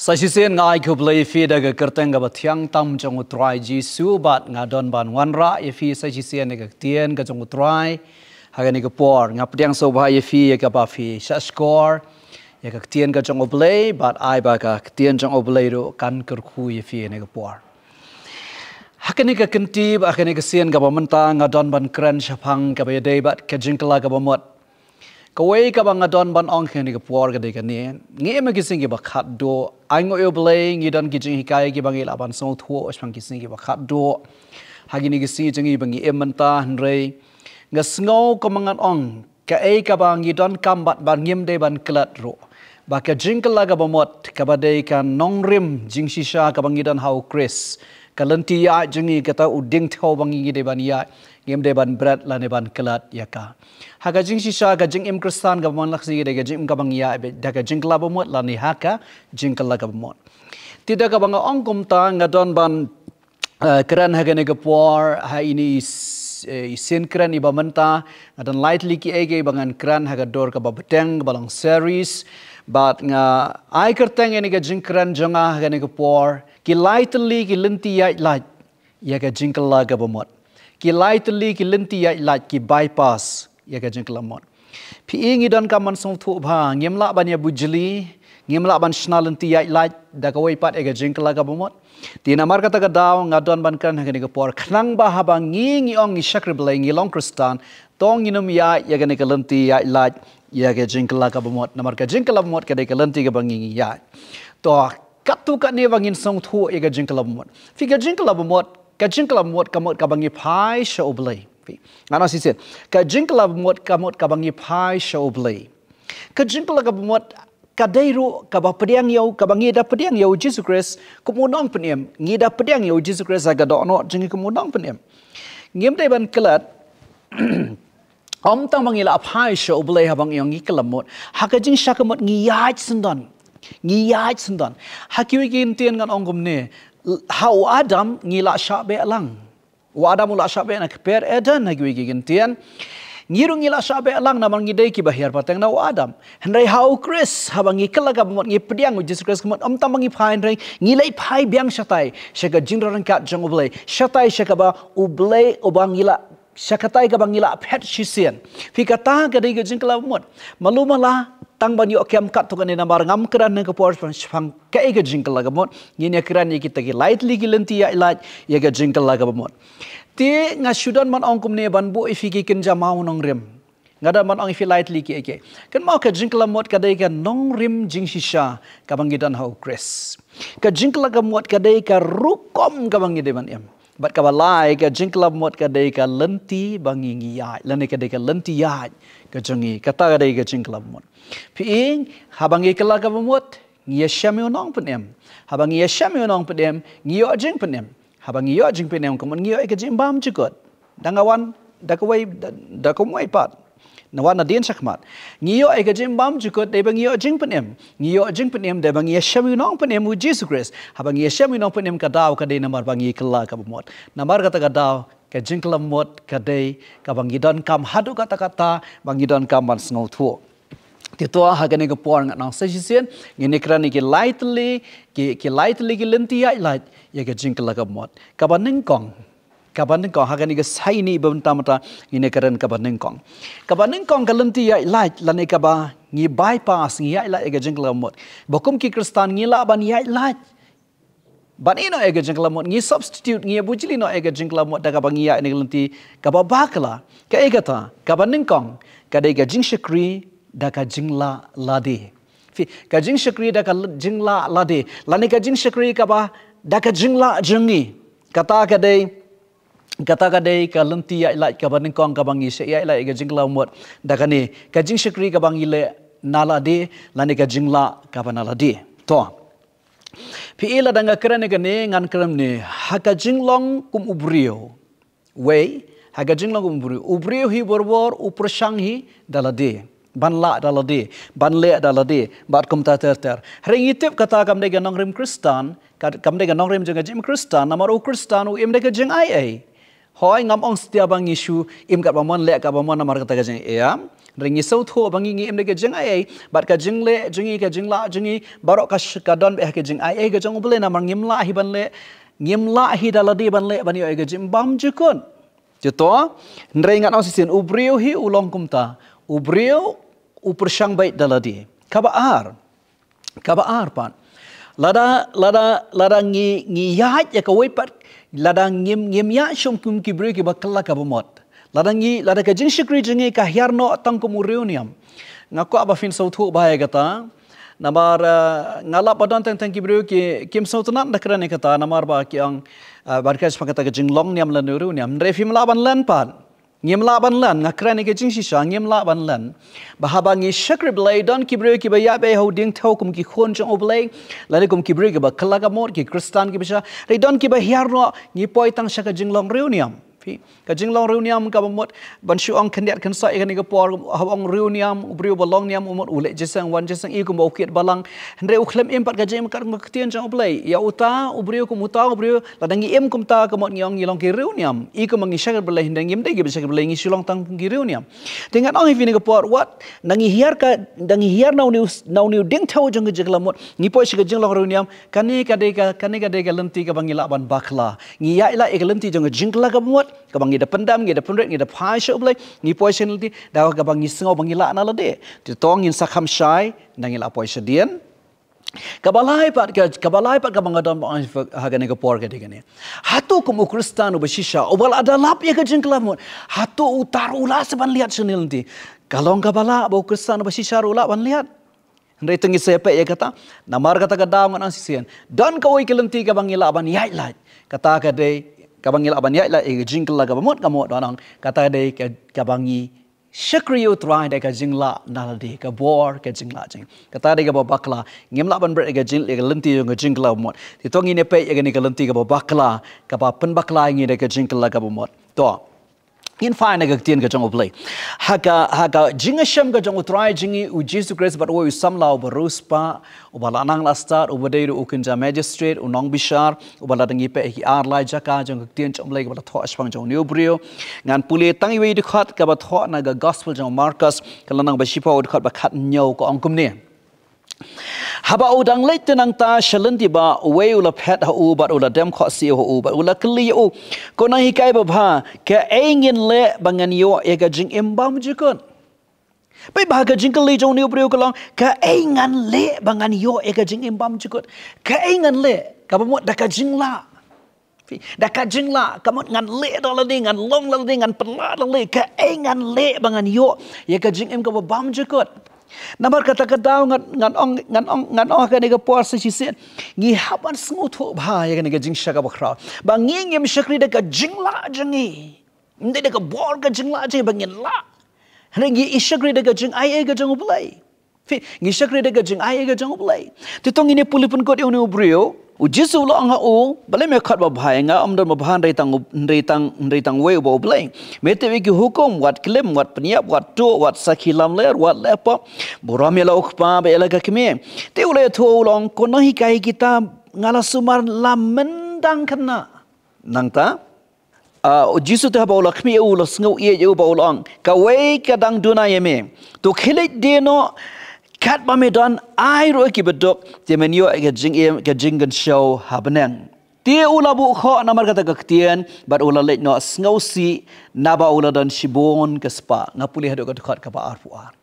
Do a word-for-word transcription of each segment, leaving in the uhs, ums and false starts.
Sa shisien nga ai khublei ïa phi da ka kyrteng kaba thiang tam jong U Trai Jisu, bad nga don ban wanrah ïa phi sa shisien ïa ka ktien ka jong U Trai. Ha kane ka por nga pdiang sngewbha ïa phi ïa kaba phi shahshkor ïa ka ktien ka jong U Blei, bad ai ba ka ktien jong U Blei ruh kan kyrkhu ïa phi ha kane ka por. Ha kane ka kynti bad ha kane ka sien kaba mynta nga don ban kren shaphang kaba ïadei bad ka jingkylla kaba mut. Kawei kaba nga don ban ong ha kane ka por ka dei kane. Ngi im ha ki sngi kiba khatduh. Ai nguh ïa U Blei, ngi don ki jinghikai kiba ngi lah ban sngewthuh shaphang ki sngi kiba khatduh. Ha kine ki sngi jong ngi ba ngi im mynta, hynrei nga sngew kumba ngan ong, kaei kaba ngi donkam bad ba ngim dei ban klet ruh, ba ka jingkylla kaba mut kaba dei ka nongrim jingshisha kaba ngi don ha U Khrist. Ka lynti ïaid jong ngi, kata u diengthew ba ngi dei ban ïaid, ngim dei ban bret lane ban klet ïa ka. Ha ka jingshisha ka jingim Khristan kaba man la ka sngi ka dei ka jingim kaba ngi ïaid beit da ka jingkylla ba mut lane ha ka jingkylla kaba mut. Te da kaba nga ong kumta, nga don ban eh, kren ha kane ka por, ha ine i s-, eh, i sien kren iba mynta, nga don lai tylli kiei kiei ba ngan kren ha ka dur kaba bteng, kaba long series. Bad nga ai kyrteng ïa kane ka jingkren jong nga ha kane ka por, ki lai tylli ki lynti ïaid lait ïa ka jingkylla kaba mut. Ki lai tylli ki lynti ïaid lait, ki bypass ïa ka jingkylla mut. Phi i, ngi donkam ban sngewthuh ba ngim lah ban ïa bujli, ngim lah ban shna lynti ïaid lait da kawei pat ïa ka jingkylla kaba mut. Te namar kata ka daw nga don ban kren ha kane ka por, khnang ba haba ngi, ngi ong ngi shakri Blei, ngi long Khristan, to ngin ym ïaid ïa kane ka lynti ïaid lait ïa ka jingkylla kaba mut. Namar ka jingkylla ba mut ka dei ka lynti kaba ngi, ngi ïaid. To katto katne ba ngin sngewthuh ïa ka jingkylla ba mut. Phi, ka jingkylla ba mut, ka jingkylla ba mut ka mut kaba ngi phai sha U Blei. Phi, ngan ong shisien, ka jingkylla ba mut ka mut kaba ngi phai sha U Blei. Ka jingkylla kaba mut ka dei ruh kaba pdiang ïa U, kaba ngi da pdiang ïa U Jisu Khrist kum U Nongpynim. Ngi da pdiang ïa U Jisu Khrist ha ka dohnud jong ngi kum U Nongpynim. Ngim dei ban klet, ym tang ba ngi la phai sha U Blei haba ngi ong ngi kylla mut, ha ka jingshakri mut ngi ïaid syndon. Ngi ïaid syndon. Ha kiwei ki ktien ngan ong kumne, ha u Adam ngi la shah beh lang. U Adam u la shah beh na kper Eden, ha kiwei ki ktien. Ngi ruh ngi la shah beh lang namar ngi dei kiba hiar pateng na u Adam. Hynrei ha U Khrist, haba ngi kylla kaba mut, ngi pdiang U Jisu Khrist ka mut, ym tang ba ngi phai, hynrei ngi leit phai biang shatai sha ka jingryngkat jong U Blei, shatai sha kaba U Blei uba ngi la, sha katai kaba ngi la phet shisien. Phi, kata ka dei ka jingkylla ba mut. Malu mala, tang ban ïoh kem katto katne namar ngam kren ha kane ka por shaphang kaei ka jingkylla kaba mut. Ngin ïa kren ïa kita ki lai tylli ki lynti ïaid lait ïa ka jingkylla kaba mut. Te nga shu don ban ong kumne ban buh ïa phi ki kynja mawnongrim. Nga don ban ong ïa phi lai tylli kiei kiei. Kynmaw, ka jingkylla ba mut ka dei ka nongrim jingshisha kaba ngi don ha U Khrist. Ka jingkylla kaba mut ka dei ka rukom kaba ngi dei ban im. Bad kaba lai, ka jingkylla ba mut ka dei ka lynti ba ngi, ngi ïaid, lane ka dei ka lynti ïaid ka jong ngi. Kata ka dei ka jingkylla ba mut. Phi i, haba ngi kylla kaba mut, ngi ïashem ïa U Nongpynim. Haba ngi ïashem ïa U Nongpynim, ngi ïoh jingpynim. Haba ngi ïoh jingpynim ka mut, ngi ïoh ïa ka jingbam jukut. Da nga wan da kawei, da, da kumwei pat, na wan nadien shakhmat. Ngi ïoh ïa ka jingbam jukut dei ba ngi ïoh jingpynim. Ngi ïoh jingpynim dei ba ngi ïashem ïa U Nongpynim U Jisu Khrist. Haba ngi ïashem ïa U Nongpynim, ka daw ka dei namar ba ngi kylla kaba mut. Namar kata ka daw, ka jingkylla ba mut ka dei kaba ngi donkam haduh katta katta ba ngi donkam ban sngewthuh. Te to ha kane ka por ngan ong sa shisien, ngin ïa kren ïa ki lai tylli, ki, ki lai tylli ki lynti ïaid lait ïa ka jingkylla kaba mut. Kaba nyngkong, kaba nyngkong, ha kane ka sngi ba mynta mynta ngin ïa kren kaba nyngkong. Kaba nyngkong ka lynti ïaid lait lane kaba ngi bypass, ngi ïaid lait ïa ka jingkylla kaba mut. Ba kum ki Khristan ngi lah ban ïaid lait, ban ïeh noh ïa ka jingkylla ba mut, ngi substitute, ngi ïa bujli noh ïa ka jingkylla ba mut da kaba ngi ïaid ïa ka lynti kaba bakla. Kaei kata? Kaba nyngkong ka dei ka jingshakri da ka jinglah lade. Phi, ka jingshakri da ka l-, jinglah lade, lane ka jingshakri kaba da ka jinglah jong ngi. Kata ka dei, kata ka dei ka lynti ïaid lait kaba nyngkong kaba ngi shah ïaid lait ïa ka jingkylla ba mut da kane, ka jingshakri kaba ngi leh na lade lane ka jinglah kaba na lade. To, phi i, lada nga kren ïa kane, ngan kren ne ha ka jinglong kum u briew. Wei, ha ka jinglong kum u briew, u briew hi barabor u pyrshang hi da lade, ban lah da lade, ban leh da lade, bad kumta ter ter. Hynrei ngi tip kata kam dei ka nongrim Khristan, ka, kam dei ka nongrim jong ka jingim Khristan, namar u Khristan u im da ka jingaiei. Hooid, ngam ong satia ba ngi shu im katba mon, leh katba mon namar kata ka jingaiei. Hynrei ngi sngewthuh ba ngi, ngi im da ka jingaiei bad ka jingleh jong ngi, ka jinglah jong ngi baroh ka sh-, ka don beit ha ka jingaiei ka jong U Blei namar ngim lah hi ban leh, ngim lah hi da lade ban leh ban ïoh ïa ka jingbymjukut. Te to, hynrei ngan ong shisien, u briew hi u long kumta. U briew u pyrshang beit da lade. Kaba ar. Kaba ar pat. Lada, lada, lada ngi, ngi ïaid ïa kawei pat, lada ngim, ngim ïaid shuh kum ki briew kiba kylla kaba mut. Lada ngi, lada ka jingshakri jong ngi ka hiar noh tang kum u riewniam. Nga kwah ba phin sngewthuh bha ïa kata. Namar, eh, nga lap ba don teng teng ki briew ki, kim sngewtynnad da kren ïa kata, namar ba ki ong, eh, ba ka jingpang kata ka jinglong niam lane u riewniam. Hynrei phim lah ban len pat. Ngim lah ban len, nga kren ïa ka jingshisha, ngim lah ban len. Ba haba ngi shakri Blei, don ki briew kiba ïaid beit ha u diengthew kum ki khun jong U Blei, lane kum ki briew kiba kylla ka mut, ki Khristan kiba shisha. Hynrei don kiba hiar noh, ngi poi tang sha ka jinglong riewniam. Phi, ka jinglong riewniam kaba mut, ban shu ong khyndiat khynsoh ïa kane ka por, haba ong riewniam, u briew ba long niam, u mut u leit jingïaseng, wan jingïaseng, i kumba u kit balang. Hynrei u khlem im pat ka jingim kat kum ka ktien jong U Blei. Ïa uta u briew kum uta u briew, lada ngi im kumta ka mut ngi ong ngi long ki riewniam. I kumba ngi shakri Blei, hynrei ngim dei kiba shakri Blei, ngi shu long tang ki riewniam. Te ngan ong ïa phi kane ka por, wat, da ngi hiar ka, da ngi hiar na une u, na une u diengthew jong ka jingkylla mut, ngi poi sha ka jinglong riewniam, kane ka dei ka, kane ka dei ka lynti kaba ngi lah ban bakla. Ngi ïaid lait ïa ka lynti jong ka jingkylla kaba mut, kaba ngi da pyndem, ngi da pynrit, ngi da phai sha U Blei, ngi poi sha ka lynti, da kaba ngi sngew ba ngi lah na lade. Te to ngin sa kham shai, da ngi lah poi shadien. Kaba lai pat ka, kaba lai pat kaba nga don ba ong ha kane ka por ka dei kane. Hato kum u Khristan uba shisha, uba la da lap ïa ka jingkylla mut, hato uta ruh u lah sa ban liat sha kane ka lynti? Ka long kaba lah ba u Khristan uba shisha ruh u lah ban liat. Hynrei to ngin sa peit ïa kata, namar kata ka daw ngan ong shisien. Don kawei ka lynti kaba ngi lah ban ïaid lait. Kata ka dei, kaba ngi lah ban ïaid lait ïa ka jingkylla kaba mut, ka mut don ong. Kata ka dei ka, kaba ngi shakri ïa u Trai da ka jinglah na lade, ka bor ka jinglah jong ngi. Kata dei kaba bakla, ngim lah ban bret ïa ka jing, ïa ka lynti jong ka jingkylla kaba mut. Te to ngin ïa peit ïa kane ka lynti kaba bakla, kaba pynbakla ïa ngi da ka jingkylla kaba mut. To. Ngin phai na ka ktien ka jong U Blei. Ha ka, ha ka jingïashem ka jong u Trai jong ngi u Jisu Khrist bad uwei u samla uba riewspah, uba la nang la stad, uba dei ruh u kynja magistrate, u nongbishar, uba la dang ïapeit ha ki ar lai jaka jong ka ktien jong U Blei kaba la thoh shaphang jong une u briew. Ngan pule tang iwei i dkhot kaba thoh na ka gospel jong u Markos, ka lynnong ba shiphew, dkhot ba khathynñiew, ka ong kumne. Haba u dang leit te nangta sha lynti bah, uwei u la phet ha u bad u la dem khohsiew ha u bad u la kylli ïa u, ko nonghikai babha, kaei ngin leh ba ngan ïoh ïa ka jingim bymjukut? Peit ba ka jingkylli jong une u briew ka long, kaei ngan leh ba ngan ïoh ïa ka jingim bymjukut? Kaei ngan leh? Kaba mut da ka jinglah. Phi, da ka jinglah, ka mut ngan leh da lade, ngan long da lade, ngan pynlah da lade, kaei ngan leh ba ngan ïoh ïa ka jingim kaba bymjukut? Namar kata ka daw ngan, ngan ong, ngan ong, ngan ong ha kane ka por sa shisien. Ngi hap ban sngewthuh bha ïa kane ka jingshisha kaba khraw. Ba ngi ngim shakri da ka jinglah jong ngi. Ym dei da ka bor ka jinglah jong ngi ba ngin lah. Hynrei ngi shakri da ka jingaiei ka jong U Blei. Phi, ngi shakri da ka jingaiei ka jong U Blei. Te to ngin ïa pule pynkut ïa une u briew. U Jisu u la ong ha u, balei me khot babha ïa nga, ym don babha hynrei tang, hynrei tang, hynrei tang uwei uba U Blei. Me tip ïa ki hukum, wat klim, wat pynïap, wat tuh, wat sakhi lamler, wat leh pop. Burom ïa la u kpa bad ïa la ka kmie. Te u la ïathuh u la ong, ko nonghikai, kita nga la sumar la myndang khynnah. Nangta Ah, u Jisu te haba u la khmih ïa u, u la sngew ïeit ïa u bad u la ong, kawei ka dang duna ïa me. To khie leit die noh, katba me don, ai ruh ïa ki baduk, te men ïoh ïa ka jingim, ka jingkynshew ha bneng. Te u la buh khoh namar kata ka ktien, bad u la leit noh sngewsih, naba u la don shibun ka spah. Nga pule haduh ka dkhot kaba arphew ar.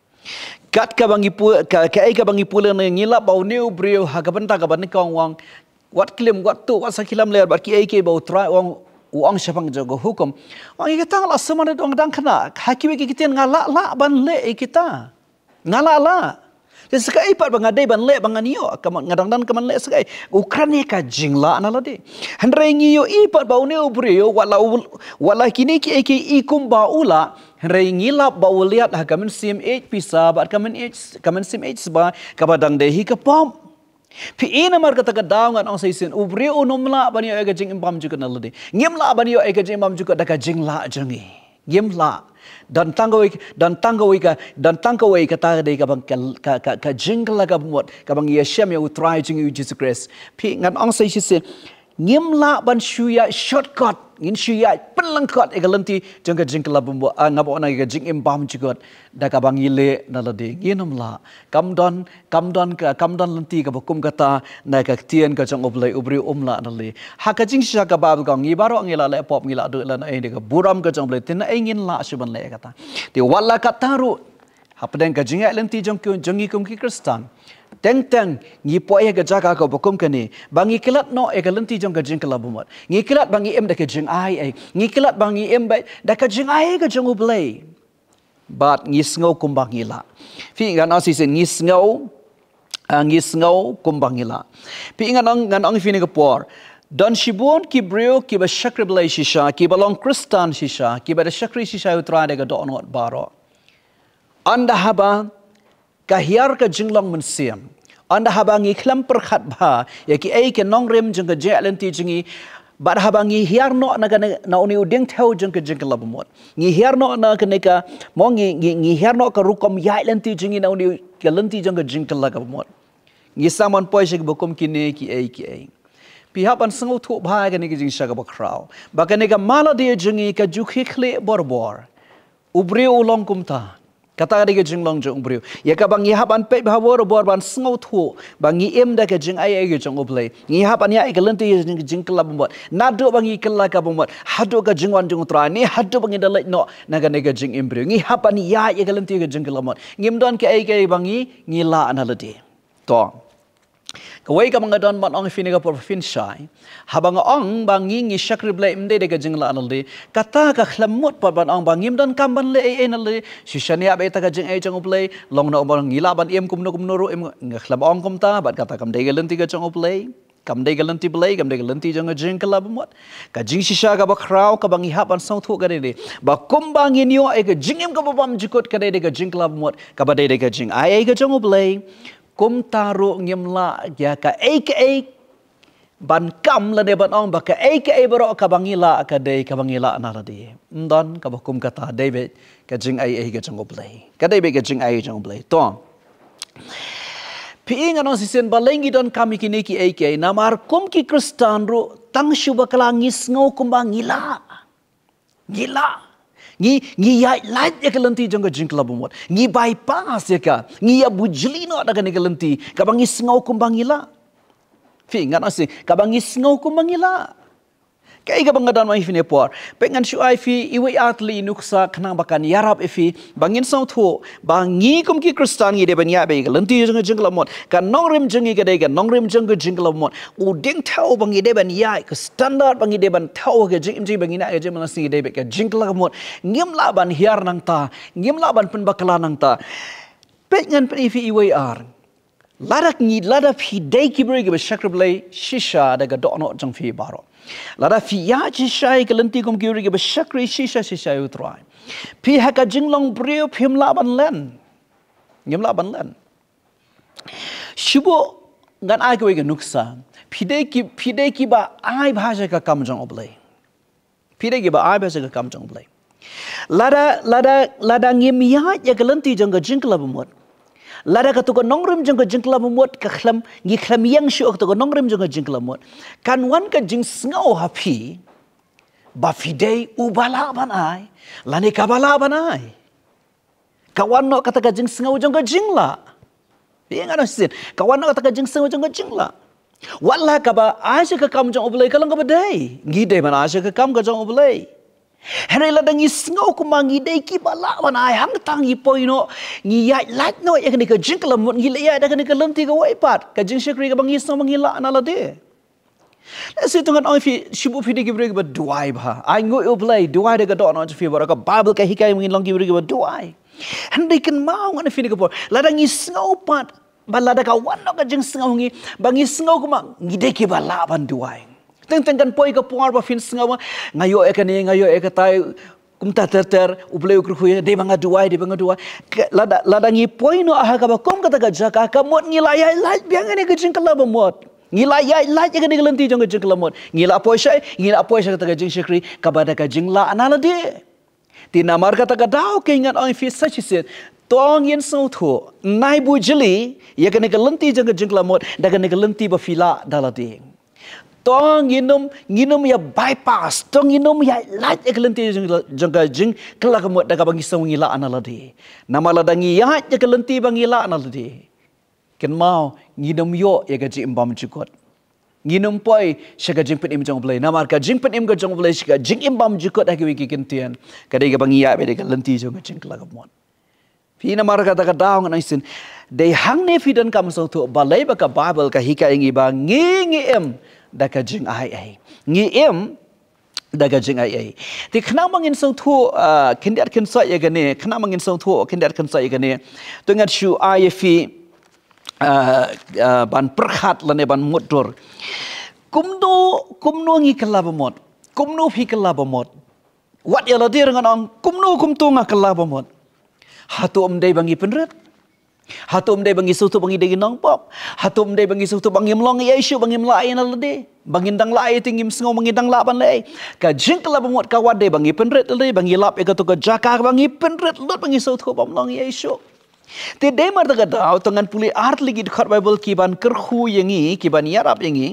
Kat kaba ngi pu-, ka, kaei kaba ngi pule ne, ngi lap ba une u briew ha ka bynta kaba nyngkong u ong, wat klim, wat tuh, wat sakhi lamler, bad kiei kiei ba u Trai u ong, u ong shaphang jong ka hukum. U ong ïa kita nga la sumar naduh nga dang khynnah, ha kiwei ki ktien nga lah lah ban leh ïa kita. Nga lah lah. Te sa kaei pat ba nga dei ban leh ba ngan ïoh, ka mut nga dang don ka ban leh sa kaei. U kren ïa ka jinglah na lade. Hynrei ngi ïohi pat ba une u briew, wat la u, wat la kine kiei kiei i kumba u lah, hynrei ngi lap ba u liat ha ka mynsiem ïeit pisa bad ka myn ïeit, ka mynsiem ïeit sbai, kaba dang dei hi ka pop. Phi i, namar kata ka daw ngan ong sa shisien, u briew un ym lah ban ïoh ïa ka jingim bymjukut na lade. Ngim lah ban ïoh ïa ka jingim bymjukut da ka jinglah jong ngi. Ngim lah. Don tang kawei, don tang kawei ka, don tang kawei kata ka dei kaba, ka, ka, ka, ka jingkylla kaba mut, kaba ngi ïashem ïa u Trai jong ngi u Jisu Khrist. Phi, ngan ong sa shisien, Ngim lah ban shu ïa shortcut, ngin shu ïa pynlyngkot ïa ka lynti jong ka jingkylla bamut, ah, nga ba ong ïa ka jingim bymjukut, da kaba ngi leh na lade, ngin ym lah. Kam don, kam don ka, kam don lynti kaba kum kata na ka ktien ka jong U Blei, u briew um lah na lade. Ha ka jingshisha ka Baibl ka ong ngi baroh ngi la leh pop, ngi la duh lane da ka burom ka jong U Blei, te naei ngin lah shuh ban leh kata. Te wat la katta ruh, hapdeng ka jingïaid lynti jong ki, jong ngi kum ki Khristan, teng teng ngi poi ha ka jaka kaba kum kane, ba ngi klet noh ïa ka lynti jong ka jingkylla bamut. Ngi klet ba ngi im da ka jingai ei. Ngi klet ba ngi im ba da ka jingai ka jong U Blei. Bad ngi sngew kumba ngi lah. Phi, ngan ong shisien, ngi sngew, ah, ngi sngew kumba ngi lah. Phi, ngan ong, ngan ong ïa phi kane ka por, don shibun ki briew kiba shakri Blei shisha, kiba long Khristan shisha, kiba da shakri shisha ïa U Trai da ka dohnud baroh. Ynda haba ka hiar ka jinglong mynsiem, ynda haba ngi khlem pyrkhat bha ïa kiei ki nongrim jong ka jingïaid lynti jong ngi, bad haba ngi hiar noh na kane, na une u dieng thew jong ka jingkylla bamut, ngi hiar noh na kane ka, mo, ngi, ngi, ngi hiar noh ka rukom ïaid lynti jong ngi na une u, ka lynti jong ka jingkylla ka bamut, ngi sdang ban poi sha kiba kum kine kiei kiei. Phi hap ban sngewthuh bha ïa kane ka jingshisha kaba khraw, ba kane ka malade jong ngi ka ju khie khlieh bor bor. U briew u long kumta. Kata ka dei ka jinglong jong u briew. Ïa kaba ngi hap ban peit bha bor bor ban sngewthuh ba ngi im da ka jingai ei ka jong U Blei. Ngi hap ban ïaid ïa ka lynti ka jing, jingkylla bamut. Naduh ba ngi kylla ka bamut haduh ka jingwan jong U Trai, ne haduh ba ngi da leit noh na kane ka jingim briew, ngi hap ban ïaid ïa ka lynti ka jingkylla bamut. Ngim don kaei kaei ba ngi, ngi lah na lade. To. Kawei kaba nga don ban ong ïa phi kane ka por ba phin shai, haba nga ong ba ngi, ngi shakri Blei ym dei da ka jinglah na lade, kata ka khlem mut pat ban ong ba ngim donkam ban leh ei ei na lade. Shu shaniah beit ïa ka jingai jong U Blei, long noh ba ngi lah ban im kumno kumno ruh, im, nga khlem ong kumta, bad kata kam dei ka lynti ka jong U Blei. Kam dei ka lynti Blei, kam dei ka lynti jong ka jingkylla bamut. Ka jingshisha kaba khraw kaba ngi hap ban sngewthuh ka dei, dei ba kumba ngin ïoh ïa ka jingim kaba bymjukut, ka dei, dei ka jingkylla bamut, kaba dei, dei ka jingai ei ka jong U Blei. Kumta ruh ngim lah ïa kaei kaei ban kam lane ban ong ba kaei kaei baroh kaba ngi lah ka dei kaba ngi lah na lade. Ym don kaba kum kata, dei beit ka jingai ei ka jong U Blei. Ka dei beit ka jingai jong U Blei. To. Phi, ngan ong shisien, balei ngi donkam ïa kine kiei kiei? Namar kum ki Khristan ruh tang shu bakla ngi sngew kumba ngi lah. Ngi lah. Ngi, ngi ïaid lait ïa ka lynti jong ka jingkylla bamut. Ngi bypass ïa ka. Ngi ïa bujli noh da kane ka lynti kaba ngi sngew kumba ngi lah. Phi, ngan ong shisien, kaba ngi sngew kumba ngi lah. Kaei kaba nga don ban ong ïa phi kane ka por? Peit, ngan shu ai ïa phi iwei ar tylli i nuksa khnang ba kan ïarap ïa phi ba ngin sngewthuh ba ngi kum ki Khristan ngi dei ban ïaid beit ïa ka lynti jong ka jingkylla bamut. Ka nongrim jong ngi ka dei ka nongrim jong ka jingkylla bamut. U dieng thew ba ngi dei ban ïaid, ka standard ba ngi dei ban thew ha ka jingim jong ngi ba ngin ïaid ha ka jingim mynsiem, ngi dei beit ka jingkylla bamut. Ngim lah ban hiar nangta, ngim lah ban pynbakla nangta. Peit, ngan pyni ïa phi iwei ar. Lada ngi, lada phi dei ki briew kiba shakri Blei shisha da ka dohnud jong phi baroh, lada phi ïaid shisha ïa ka lynti kum ki briew kiba shakri shisha shisha ïa U Trai, phi ha ka jinglong briew phim lah ban len. Ngim lah ban len. Shu buh, ngan ai kawei ka nuksa. Phi dei ki, phi dei kiba ai bha sha ka kam jong U Blei. Phi dei kiba ai bha sha ka kam jong U Blei. Lada, lada, lada ngim ïaid ïa ka lynti jong ka jingkylla bamut, lada kato ka nongrim jong ka jingkylla bamut ka khlem, ngi khlem ïeng shuh kato ka nongrim jong ka jingkylla bamut, kan wan ka jingsngew ha phi ba phi dei uba lah ban ai lane kaba lah ban ai. Ka wan noh kata ka jingsngew jong ka jinglah. Ïa, ngan ong shisien, ka wan noh kata ka jingsngew jong ka jinglah. Wat la kaba ai sha ka kam jong U Blei ka long kaba dei, ngi dei ban ai sha ka kam ka jong U Blei. Hynrei lada ngi sngew kumba ngi dei kiba lah ban ai, hangta ngi poi noh, ngi ïaid lait noh ïa kane ka jingkylla bamut, ngi leit ïaid da kane ka lynti kawei pat, ka jingshakri kaba ngi sngew ba ngi lah na lade. Lehse to ngan ong ïa phi, shu buh phi dei ki briew kiba duwai bha. Ai nguh ïa U Blei, duwai da ka dohnud jong phi baroh, ka Baibl ka hikai ba ngin long ki briew kiba duwai. Hynrei kynmaw, ngan ong ïa phi kane ka por, lada ngi sngew pat ba lada ka wan noh ka jingsngew ha ngi ba ngi sngew kumba ngi dei kiba lah ban duwai, teng teng kan poi ka por ba phin sngew ba nga ïoh ïa kane, nga ïoh ïa katai, kumta ter ter, U Blei u kyrkhu ïa nga, dei ba nga duwai, dei ba nga duwai. Ka, lada, lada ngi poi noh ha kaba kum kata ka jaka, ka mut ngi la ïaid lait biang ïa kane ka jingkylla bamut. Ngi la ïaid lait ïa kane ka lynti jong ka jingkylla bamut. Ngi la poi sha, ngi la poi sha kata ka jingshakri kaba da ka jinglah na lade. Te namar kata ka daw, ngan ong ïa phi sa shisien, to ngin sngewthuh, nai bujli ïa kane ka lynti jong ka jingkylla bamut da kane ka lynti ba phi lah da lade. To ngin ym, ngin ym ïa bypass, to ngin ym ïaid lait ïa ka lynti jong, jong ka jingkylla ka mut da kaba ngi sngew ngi lah na lade. Namar lada ngi ïaid ïa ka lynti ba ngi lah na lade, kynmaw, ngin ym ïoh ïa ka jingim bymjukut. Ngin ym poi sha ka jingpynim jong U Blei. Namar ka jingpynim ka jong U Blei sha ka jingim bymjukut ha kiwei ki ktien, ka dei kaba ngi ïaid beit ïa ka lynti jong ka jingkylla ka mut. Phi, namar kata ka daw ngan ong shisien, dei hangne phi donkam sngewthuh, balei ba ka Baibl ka hikai ïa ngi ba ngi, ngi im da ka jingaiei. Ngi im da ka jingaiei. Te khnang ba ngin sngewthuh, ah, khyndiat khynsoit ïa kane, khnang ba ngin sngewthuh khyndiat khynsoit ïa kane, to ngan shu ai ïa phi, ah, ah, ban pyrkhat lane ban mutdur. Kumno, kumno ngi kylla ba mut? Kumno phi kylla ba mut? Wat ïa lade, ngan ong, kumno kumto nga kylla ba mut? Hato ym dei ba ngi pynrit? Hato ym dei ba ngi sngewthuh ba ngi dei ki nongpop? Hato ym dei ba ngi sngewthuh ba ngim long ei ei shuh, ba ngim lah ei ei na lade? Ba ngin dang lah ei ei te ngim sngew ba ngin dang lah ban leh ei? Ka jingkylla ba mut ka wat dei ba ngi pynrit lade, ba ngi lap ïa kato ka jaka ba ngi pynrit lut, ba ngi sngewthuh ba ym long ei ei shuh. Te dei namar kata ka daw, to ngan pule ar tylli ki dkhot Baibl ki ban kyrkhu ïa ngi, ki ban ïarap ïa ngi.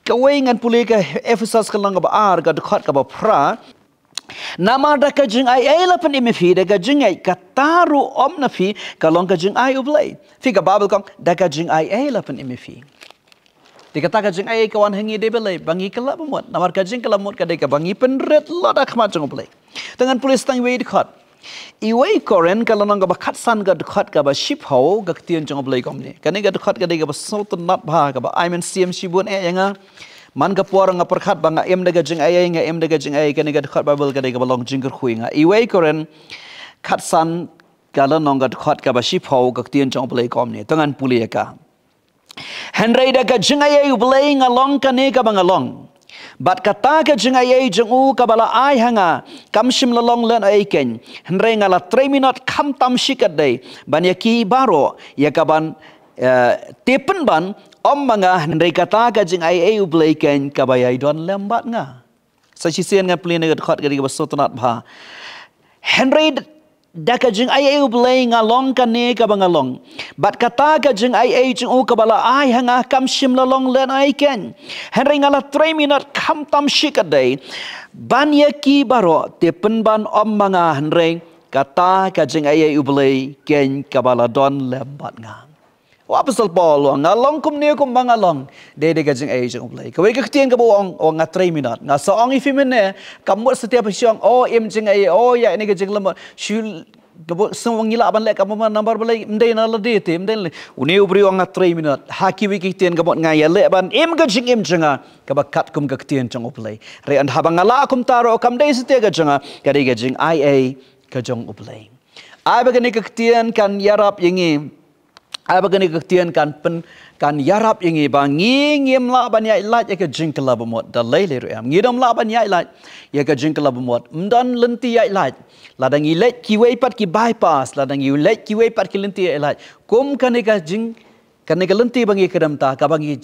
Kawei, ngan pule ka Ephesos ka lynnong kaba ar, ka dkhot kaba phra. Namar da ka jingaiei la pynim ïa phi, da ka jingngeit, kata ruh ym na phi, ka long ka jingai U Blei. Phi, ka Baibl ka ong, da ka jingaiei la pynim ïa phi. Te kata ka jingaiei ka wan ha ngi dei balei? Ba ngi kylla ba mut. Namar ka jingkylla ba mut ka dei kaba ngi pynrit lut ha khmat jong U Blei. To ngan pule sa tang iwei i dkhot. Iwei Korinth ka lynnong kaba khatsan, ka dkhot kaba shiphew, ka ktien jong U Blei kumne. Kane ka dkhot ka dei kaba sngewtynnat bha, kaba ai mynsiem shibun eh ïa nga. Man ka por nga pyrkhat ba nga im da ka jingaiei, nga im da ka jingaiei, kane ka dkhot Baibl ka dei kaba long jingkyrkhu ïa nga. Iwei Korinth khatsan ka lynnong, ka dkhot kaba shiphew, ka ktien jong U Blei kumne. To ngan pule ïa ka. Hynrei da ka jingaiei U Blei nga long kane kaba nga long. Bad kata ka jingaiei jong u kaba la ai ha nga, kam shym la long lehnohei keiñ. Hynrei nga la trei minot khamtam shikatdei ban ïa ki baroh, ïa kaban, eh, te pynban ym ma nga, hynrei kata ka jingaiei U Blei keiñ kaba ïai don lem bad nga. Sa shisien ngan pule na ka dkhot ka dei kaba sngewtynnat bha. Hynrei d-, da ka jingaiei U Blei nga long kane kaba nga long. Bad kata ka jingaiei jong u kaba la ai ha nga kam shym la long lehnohei keiñ. Hynrei nga la trei minot khamtam shikatdei ban ïa ki baroh, te pynban ym ma nga, hynrei kata ka jingaiei U Blei keiñ kaba la don lem bad nga. U Apostol Paul u ong, nga long kumne kumba nga long, dei da ka jingaiei jong U Blei. Kawei ka ktien kaba u ong, u ong nga trei minot. Nga sa ong ïa phi mynne, kam mut satia phi shu ong, o, im jingaiei, o, ïa ine ka jinglamot. Shu, kaba u sngew ngi lah ban leh kaba namar balei, ym dei na lade te, ym dei na lade. Une u briew u ong nga trei minot. Ha kiwei ki ktien ka mut nga ïaleh ban im ka jingim jong nga kaba katkum ka ktien jong U Blei. Hynrei haba nga lah kumta ruh kam dei satia ka jong nga, ka dei ka jingaiei ka jong U Blei. Ai ba kane ka ktien kan ïarap ïa ngi. Ai ba kane ka ktien kan pyn, kan ïarap ïa ngi ba ngi ngim lah ban ïaid lait ïa ka jingkylla ba mut. Da lei lei ruh em, ngi dang lah ban ïaid lait ïa ka jingkylla ba mut. Ym don lynti ïaid lait. Lada ngi leit kiwei pat ki bypass, lada ngi leit kiwei pat ki lynti ïaid lait, kum kane ka jing, kane ka lynti ba ngi kdem ta, kaba ngi,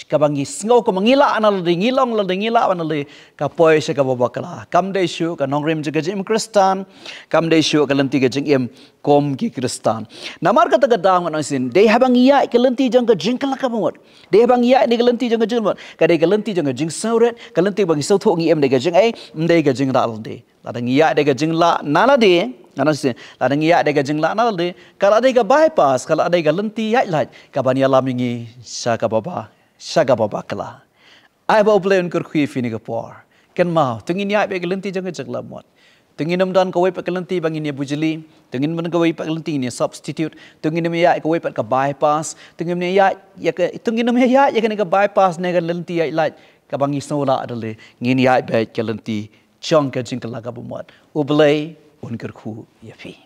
kaba ngi sngew kumba ngi lah na lade, ngi long lade, ngi lah ban lade, ka poi sha kaba bakla. Kam dei shuh ka nongrim jong ka jingim Khristan, kam dei shuh ka lynti ka jingim kum ki Khristan. Namar kata ka daw ngan ong shisien, dei haba ngi ïaid ka lynti jong ka jingkylla kaba mut, dei haba ngi ïaid ïa ka lynti jong ka jingmut, ka dei ka lynti jong ka jingsngewrit, ka lynti ba ngi sngewthuh ngi im da ka jingaiei, ym dei ka jinglah lade. Lada ngi ïaid da ka jinglah na lade, ngan ong shisien, lada ngi ïaid da ka jinglah na lade, ka la dei ka bypass, ka la dei ka lynti ïaid lait kaban ïalam ïa ngi sha kaba ba, sha kaba bakla. Ai ba U Blei un kyrkhu ïa phi ha kane ka por. Kynmaw, to ngin ïaid beit ka lynti jong ka jingkylla ba mut. To ngin ym don kawei pat ka lynti ba ngin ïa bujli. To ngin ym don kawei pat ka lynti ngin ïa substitute. To ngin ym ïaid kawei pat ka bypass. To ngin ym ïaid ïa ka, to ngin ym ïaid ïa kane ka bypass ne ka lynti ïaid lait kaba ngi sngew lah da lade. Ngin ïaid beit ka lynti jong ka jingkylla kaba mut. U Blei un kyrkhu ïa phi.